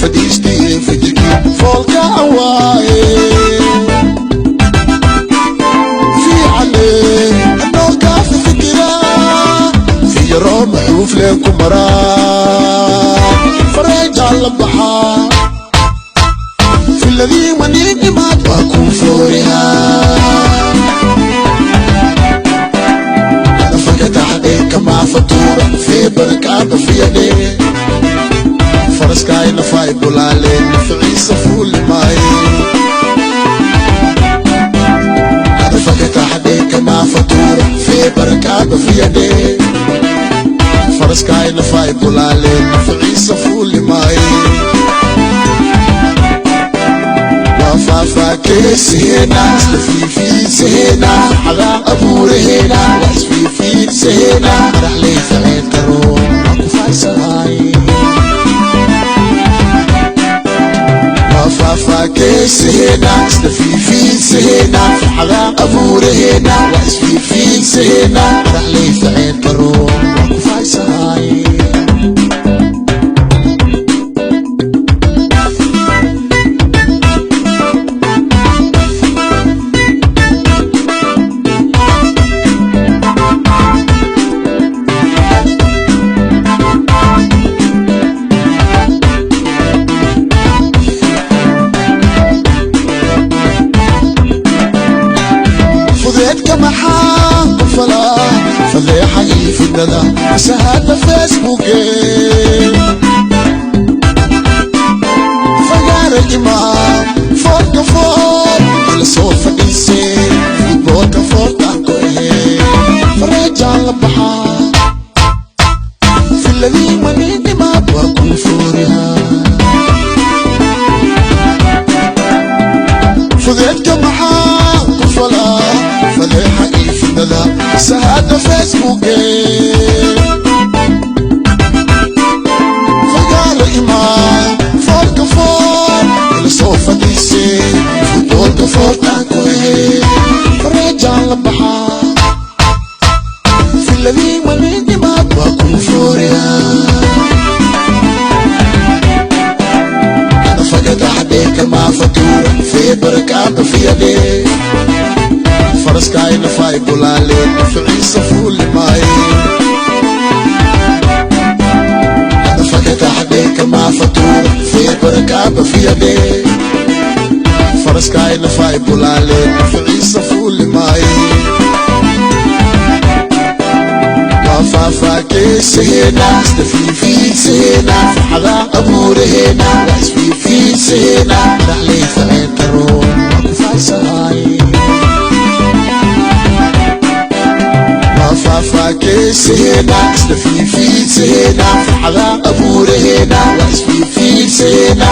Fadhiistay fajirkii foolka awaaye fiicane anoo kaafi fikiraa fiyaroo maxuuf leen ku maraa fareejaa la baxaa filadii maniinimaad waa kuu foorihaa kama fatura fi barakaaba fiyade faraskaayna fay bulaale naficiisa fuuli maaye adafakataxadhe kama fatura fi barakaaba fiyade faraskaayna fay bulaale naficiisa fuuli maaye faafaakeysiheena isla fiifiinsahena xadaa abuurahena waa isfiifiinsahena madaxley ficeen karo waa ku faysanaay faafaakeysiheena isla fiifiinsahena xadaa abuurahena waa isfiifiinsahena madaxley ficeen karo waa ku faysanaay. Fudeedka maxaa ku falaa fadeexa iyo fidnada sahaada Facebooke fagaara imaa foolka fool ila soo fadhiisee futboolka foolkaan ku ahee fareejaan la baxaa filadii maniinimaad waa kuu foorihaa. Fudeedka maxaa ku falaa fadeexa iyo fidnada sahaada Facebooke fagaara imaa foolka fool ila soo fadhiisee futboolka foolkaan ku ahee fareejaan la baxaa filadii maniinimaad waa kuu foorihaa. Kama fatura fi barakaaba fiyade faraskaayna fay bulaale naficiisa fuuli maaye adafakataxadhe kama fatura fi barakaaba fiyade faraskaayna fay bulaale naficiisa fuuli maaye faafaakeysiheena isla fiifiinsahena xadaa abuurahena waa isfiifiinsahena madaxley ficeen karo waa ku faysanaay. Faafaakeysiheena isla fiifiinsahena xadaa abuurahena waa isfiifiinsahena